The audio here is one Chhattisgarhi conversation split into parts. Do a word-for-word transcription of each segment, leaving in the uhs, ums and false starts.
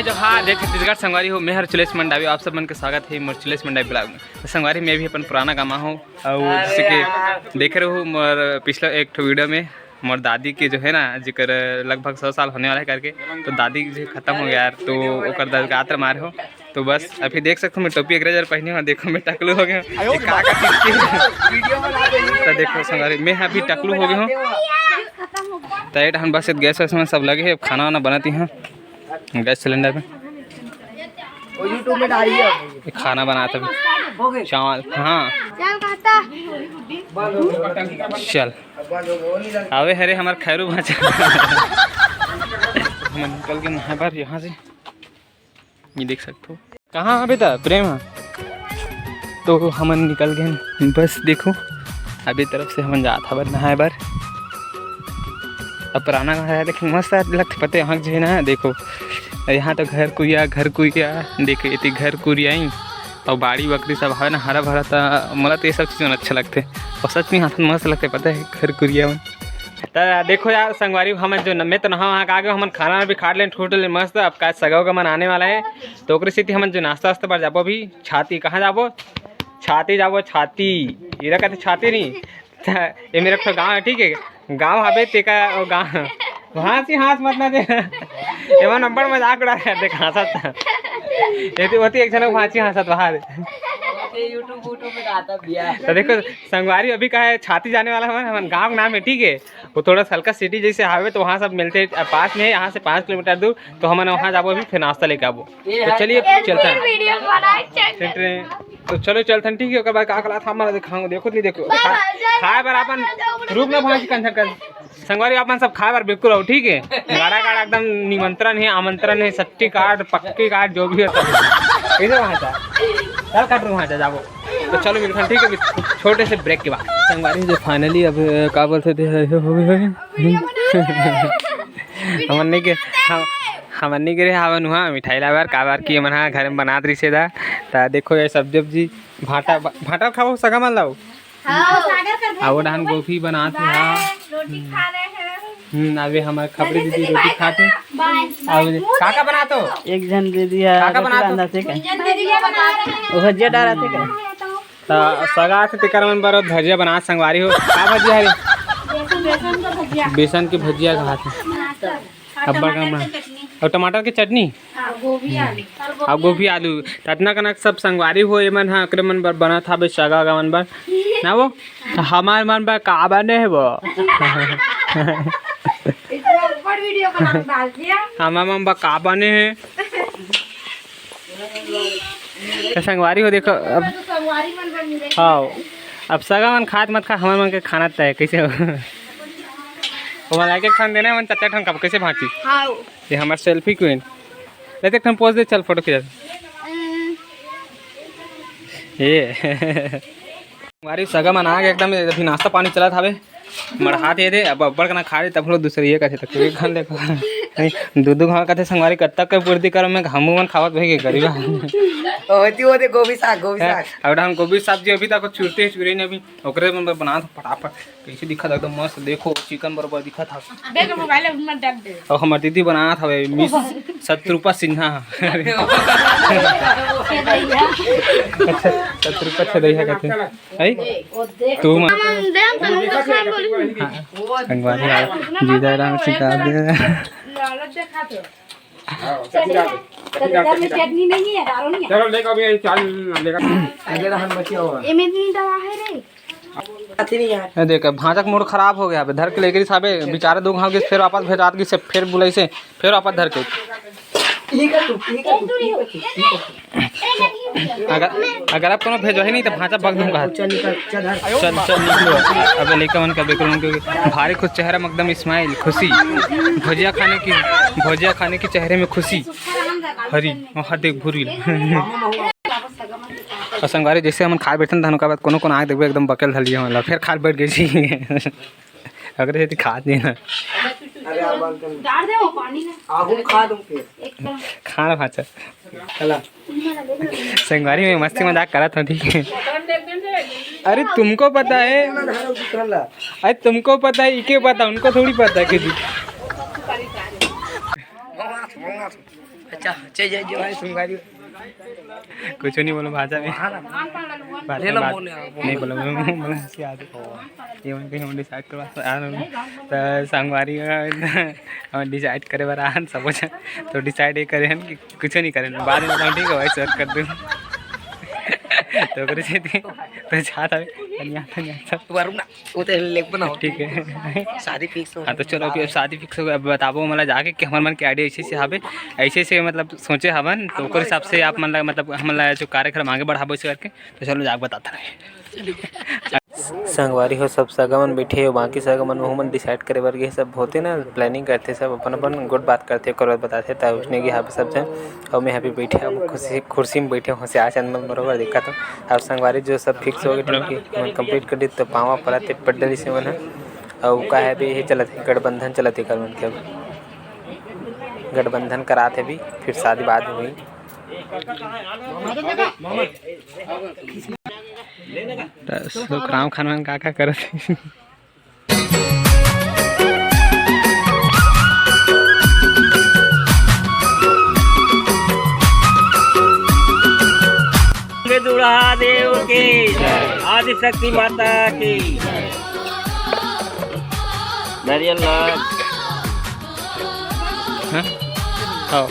जय जोहार, जय छत्तीसगढ़ संगवारी हो। मैं हर चुलेश मंडावी, आप सब मन के स्वागत है मोर चुलेश मंडावी ब्लॉग में। तो संगवारी, मैं भी अपन पुराना गाँव हूँ, और जैसे कि देखे रहू मोर पिछला एक ठो वीडियो में, मोर दादी के जो है ना, जेकर लगभग सौ साल होने वाला है करके, तो दादी जो खत्म हो गया यार, तो ओकर दरगात्र मारे हो। तो बस अभी देख सकते हो, मैं टोपी अंग्रेज वाला पहने हूँ, देखो मैं टकलू हो गया हूँ। ये का का चीज की? तो देखो संगवारी, मैं अभी टकलू हो गया हूँ। तो ये हम बस गैस वैस में सब लगे हैं, अब खाना वाना बनाती हैं गैस सिलेंडर पे। वो YouTube में डालिए। ये खाना बनाता भी, हो गए। चावल, हाँ। बंद हो गए। चल, बंद हो गए। वो नहीं डालते। आवे हरे हमार खैरू भाचा। हम निकल के नहाए बार यहाँ से, ये देख सकते हो। कहाँ अभी था प्रेम? तो हमन निकल गए बस। देखो, अभी तरफ से हमन जात हवन नहाए बर। अब पुराना घर है, लेकिन मस्त लगथे, पता है, यहाँ जो है ना, देखो, यहाँ तो घर कुरिया, घर कुरिया, देखो, इति घर कुरिया ही, और बाड़ी बकरी सब है ना, हरा भरा, था मोला तो ये सब चीज़ मन अच्छा लगथे, और सच में यहाँ तो मस्त लगथे, पता है, घर कुरिया में। त देखो यार संगवारी, हमन जो न-, मैं तो नहा वहाँ के आ गए, हमन खाना भी खा लेन, ठूट लेन मस्त। अब का सगा उगा मन आने वाला है, तो ओकरे सेती हमन जो नाश्ता वास्ता बर जाबो अभी छाती। कहाँ जाबो? छाती जाबो, छाती। इरा कहते छाती नहीं। त ये मेरा एक ठो गाँव है, ठीक है, गाँव हबे तेका गाँव। हाँसी हाँस मत ना दे। एमन अब्बड़ मजाक उड़ा रहे थे, हाँसत। ये तो होती एक जन हाँसी हाँसत बाहर। ये YouTube, YouTube में डालता भैया। तो देखो संगवारी, अभी का है, छाती जाने वाला हमन, हमन गाँव के नाम है, ठीक है, वो थोड़ा सा हल्का सिटी जैसे हाईवे, तो वहाँ सब मिलते हैं, पास में है, यहाँ से पाँच किलोमीटर दूर। तो हमन वहाँ जाबो अभी, फिर नाश्ता लेके आबो। तो चलिए चलते हैं। वीडियो बनाए चल। तो चलो चलते हैं, ठीक है, ओकर बाद का कला था हमारा दिखाऊंगा, देखो नहीं देखो। खा-, खाए बर अपन रुक ना भाजी कंचन कर। संगवारी अपन सब खाए बर बिल्कुल आओ, ठीक है। गाड़ा गाड़ा एकदम निमंत्रण है, आमंत्रण है, सट्टी कार्ड, पक्की कार्ड, जो भी है सब। कैसे वहाँ था? चल कट वहाँ जा जाबो। तो चलो मिलते हैं, ठीक है, अभी छोटे से ब्रेक के बाद। संगवारी जो फाइनली अब का बोलते थे, हो गए, हो गए। हमन नहीं के, हम, हमन नहीं गिरे हावन हुआ मिठाई लाए बर, काबर कि हमन हा घर में बनात रहिसे दा। त देखो ये सब्जी उब्जी, भांटा, भांटा खाओ, सगा मन लाओ। आ वो डाहन गोभी बनात हे, हाँ। रोटी खा रहे हैं। हम्म, अबे हमारे खपड़ी दीदी रोटी खाते। अब का का बनात हो? एक झन दीदी है का का रोटी बनात हो? बांधत हे का? गुंजन दीदी का बना रहे हैं। वो भजिया डालत हे का? त सगा से तेकर मन बर भजिया बनात संगवारी हो। का भजिया हरे? बेसन, बेसन का भजिया। बेसन के भजिया खात हे। टमाटर। अब्बड़ का बना। और टमाटर के चटनी? हाँ, गोभी आलू। अब गोभी आलू। त अतना कनक सब संगवारी हो, एमन हा एकरे मन बर बनात हाबे, सगा गा मन बर। ना वो? त हमार मन बर का बने हे वो? इसको ऊपर वीडियो बना डाल दिया। हमार मन बर का बने हे? त संगवारी हो देखो, अब तो संगवारी मन बन गए। हाँ, अब सगा मन खात मत खा, हमार मन के खाना तय कैसे हो? वो वाला एक एक ठन देना है, मन चार ठन कब कैसे भांची? हाँ। ये हमार सेल्फी क्वीन। ले देख, हम पोज दे, चल फोटो खींच। ये हमारी सगा मन आ गए एकदम, अभी नाश्ता पानी चलत हावे। मड़हात ये दे, अब अब्बड़ कना खा ले, तब लोग दूसरे ये कथे तक एक घन देखो। नहीं, दू दू घाव कथे संगवारी, कब तक के पूर्ति करम में हमू मन खावत भाई के गरीबा। होती वो दे गोभी साग, गोभी साग। अब हम गोभी सब्जी अभी तक चूरते चूरे ने अभी ओकरे मन बनात फटाफट। कैसे दिखत एकदम मस्त, देखो चिकन बरोबर दिखत हा। दे दे मोबाइल, अब मत डाल दे। और हमार दीदी बनात हवे मिस शत्रुपा सिन्हा। अच्छा, शत्रुपा छदैया कहते हैं। है? तू मत। हम दे हम तनु को खाए बोली। हाँ, संगवारी यार, जीजा राम सिखा दे। लालच दिखा दो। चटनी डाल, चटनी डाल। चटनी नहीं है, डालो नहीं है। चलो लेकर अभी ये चाल लेकर। अगर हम बचे हुआ ये में इतनी दवा है रे। अथी नहीं है। ये देख, भांचा के मूड खराब हो गया, अबे धर के लेके साबे बेचारे दो घाव के, फिर वापस भेजात की से, फिर बुलाई से, फिर वापस धर के। ठीक है तू, ठीक है तू, ठीक है तू, ठीक है तू। अगर अगर आप कोनो भेजो ही नहीं तो भांचा भग दूंगा। चल निकल, चल धर। चल चल निकलो। अबे लइका मन का बेकरो मन के भारी खुश, चेहरा में एकदम स्माइल, खुशी। भजिया खाने की, भजिया खाने की चेहरे में खुशी। हरी वहाँ देख भूरी। और संगवारी जैसे हमन खाए बैठन तहन ओकर बाद कोनो कोनो आँख देखबे एकदम बकेल धलिया वाला, फिर खाए बैठ गई जी। अगर यदि खा देना। अरे आप बंद कर। डाल दे वो पानी में। आगू खा दूं फिर। एकदम। खाना भाचा। चला। संगवारी में मस्ती मजाक करत हूँ, ठीक है। अरे तुमको पता है, ना धरो दूसरा ला। अरे तुमको पता है, इके पता, उनको थोड़ी पता है किसी। मंगा, मंगा। अच्छा, चल जाए जो है संगवारी। कुछ नहीं बोलो भाषा में। भाषा ले लो, बात बोले आप। नहीं बोलो, मैं, मैं, मैं हंसी आ रही। ये मन कहीं हम डिसाइड करवा आ रहे हैं। तो संगवारी हम डिसाइड करे बर आन सब झन। तो डिसाइड ये करे हन कि कुछ नहीं करे, बाद में बताऊँ, ठीक है भाई, शेयर कर दूँ। तो ओकरे से तो जात हवे, तनिया, तनिया, सब। तू अरुण ना, वो तो लेग बनाओ। ठीक है। शादी फिक्स हो हाँ, तो चलो, अभी अब शादी फिक्स हो गया। अब बताबो मोला जाके कि हमर मन के आइडिया ऐसे से हवे, ऐसे से मतलब सोचे हवन, तो ओकर हिसाब से आप मन ला, मतलब हमन ला जो कार्यक्रम आगे बढ़ाबो इसे करके। तो चलो जाके बताता रहे। संगवारी हो, सब सगा मन बैठे हो, बाकी सगा मन वहू मन डिसाइड करे बर गे, सब होते ना, प्लानिंग करते, सब अपन अपन गुट बात करते, ओकर बाद बताते। त उसने गे हवे सब झन, अउ मैं अभी बैठे हूँ, कुर्सी, कुर्सी में बैठे हूँ, होशियार चंद मन बरोबर दिखत हूँ। अउ संगवारी जो सब फिक्स हो गए, ठीक है, मन कंप्लीट कर दी, तो पावा परत हे पड्डली से मन ह। अउ का है, अभी ये चलत हे, गठबंधन चलत हे, कर मन के अब गठबंधन करात हे, अभी फिर शादी बाद में हुई। त सुखराम खान मन का का करत हे? दुल्हा देव की, आदिशक्ति माता की। नारियल ला। हाँ? हाँ।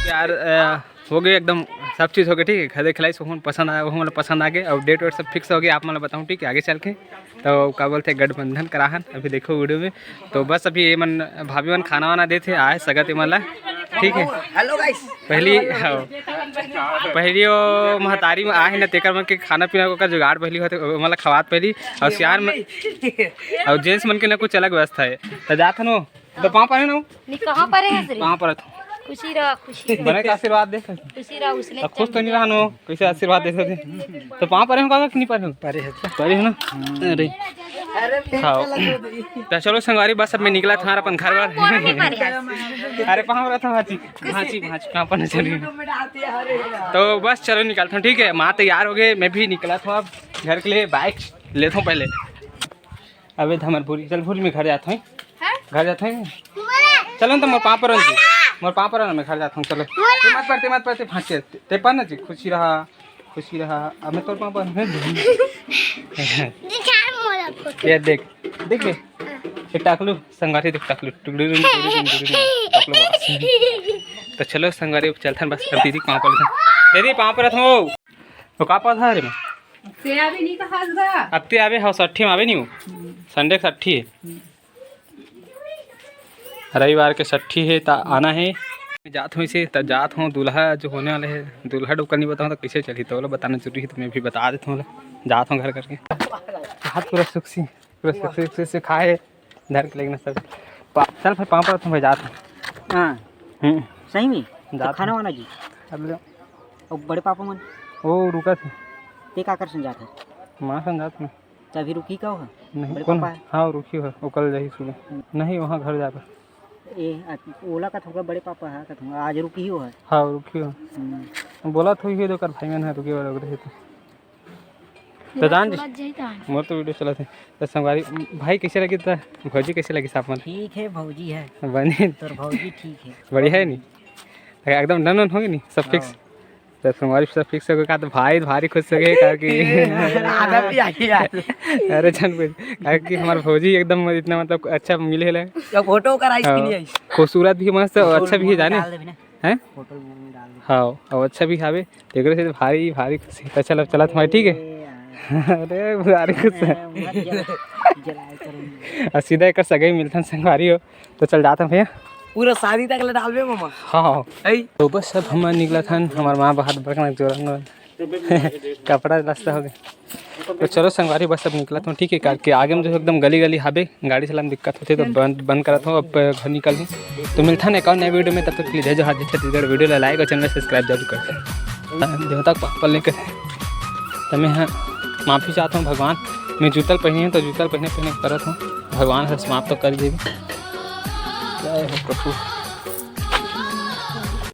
यार, अ, हो गए एकदम, सब चीज़ हो गए, ठीक है। खरीदे खिलाई से ओमन पसंद आया, ओमन पसंद आ गए। और डेट वेट सब फिक्स हो गया, आप मन ला बताऊँ, ठीक है, आगे चल के। तो का बोलते हैं, गठबंधन कराहन, अभी देखो वीडियो में। तो बस अभी ये मन, भाभी मन खाना वाना देते आए सगत मन ला, ठीक है। हेलो गाइस। पहली, हाँ, पहली वो महतारी में आए ना, तेकर मन के खाना पीना ओकर जुगाड़ पहली होते, मतलब खवात पहली। और सियान में, और जेंट्स मन के ना कुछ अलग व्यवस्था है। तो जात हन वो, तो पाँव परे ना। नहीं, कहाँ परे है श्री? पाँव परत हूँ। खुशी रहा, खुशी रहा। बने का आशीर्वाद दे। खुशी रहा, उसने तो खुश तो नहीं रहा नो, कैसे आशीर्वाद दे सकते? तो पाँव परे हो का कि नहीं परे हो? परे है। परे हो ना? अरे। खाओ। तो चलो संगवारी, बस अब मैं निकला था अपन घर बर। अरे पाँव रहा था भाची, भाची, भाची, कहाँ पर चली? तो बस चलो निकलता हूँ, ठीक है? माँ तैयार हो गए, मैं भी निकला था अब घर के लिए। बाइक लेता हूँ पहले। अबे धमरपुरी, चल भूल, मैं घर जाता हूँ। हैं? घर जाता हूँ। चलो ना, तो मोर पाँव परन जी, मोर पाँव परन, मैं घर जाता हूँ। चलो। ते मत परते, मत परते, फांस के। ते पर ना जी, खुशी रहा, खुशी रहा। अब मैं तोर पाँव परन। दिखा मोला फोटो। ये देख, देख बे। ये टाकलू, संगवारी देख, टाकलू, टुकड़ी रुम, टुकड़ी रुम, टुकड़ी रुम, टाकलू बस। तो चलो संगवारी, अब चलथन बस, अब दीदी पाँव पर लेथन। दीदी पाँव परत हूँ। तो का पौधा रे मैं? ते अभी नहीं कहा था। अब ते आवे हो, सट्ठी में आवे नहीं हो। हम्म। संडे के सट्ठी है। हम्म। रविवार के सट्ठी है, त आना है। जात हूँ इसे, त जात हूँ, दूल्हा जो होने वाले है, दूल्हा डोकर नहीं बताऊँ तो कैसे चली, तो बोला बताना जरूरी है, तो मैं भी बता देता हूँ, जात हूँ घर करके। हाथ पूरा सुखसी, पूरा सुखसी, सुखसी से खाए, धर के लेकिन सब। पा-, चल फिर पाँव परत हूँ भाई, जात हूँ। हाँ। हम्म। सही में? तो जात खाना हूँ। वाना जी? अब ले। और बड़े पापा मन? वो रुका थे। ते का कर संग जात है? माँ संग जात हूँ। त अभी रुकी का हो? नहीं, बड़े कौन? पापा है? हाँ, रुकी हो, वो कल जाही सुबह। हम्म। नहीं, वहाँ घर जाबे। ए, आ, ओला का थोड़ा बड़े पापा है, का थोड़ा आज रुकी हो है? हाँ, रुकी हो। हम्म। बोला थोड़ी है, तो कर भाई मन है, रुकी वाला रहे तो। तो दान जी, मोर तो वीडियो चलत है। तो संगवारी, भाई कैसे लगी, तो भौजी कैसे लगी साफ मन? ठीक है, भौजी है। बनी? तोर भौजी ठीक है। बढ़िया है नी? एकदम डन वन हो गए नी, सब फिक्स? हाँ। तो संगवारी सब फिक्स हो गए का, तो भाई भारी खुश हो गए, काहे कि आधा भी आ गया। अरे जान भाई, काहे कि हमार भौजी एकदम इतना मतलब अच्छा मिले है। तो फोटो कराइस कि हाँ। नहीं आइस? खूबसूरत भी मस्त और अच्छा भी है, जाने? डाल देबे ना। हैं? फोटो में डाल दे। हाँ, और अच्छा भी हावे। एकरे से भारी, भारी खुशी। तो चल, अब चलत हमारे, ठीक है? ए यार। अरे, भारी खुश है। मत जला, जलाए करूँगी। और सीधा एक सगाई मिलथन संगवारी हो। तो चल जात हन भैया। पूरा शादी तक ले डालबे मामा। हाँ, हाँ। ऐ। तो बस अब हम निकलत हन, हमार माँ बाहर बड़कना जोरन कपड़ा लस्ता हो गए। तो चलो संगवारी, बस अब निकलत हूँ, ठीक है, करके आगे में जो एकदम गली गली हाबे, गाड़ी चलाने में दिक्कत होती है, तो बंद, बंद करत हूँ, अब घर निकल हूँ। तो मिलता है एक और नए वीडियो में, तब तक के लिए जय जोहार, जय छत्तीसगढ़। वीडियो ला लाइक और चैनल सब्सक्राइब जरूर कर दें। देवता को पापल लेकर तो मैं हाँ माफ़ी चाहता हूँ भगवान, मैं जूतल पहने हूँ तो जूतल पहने पहने करत हूँ, भगवान से समाप्त तो कर देवे। जय हो प्रभु।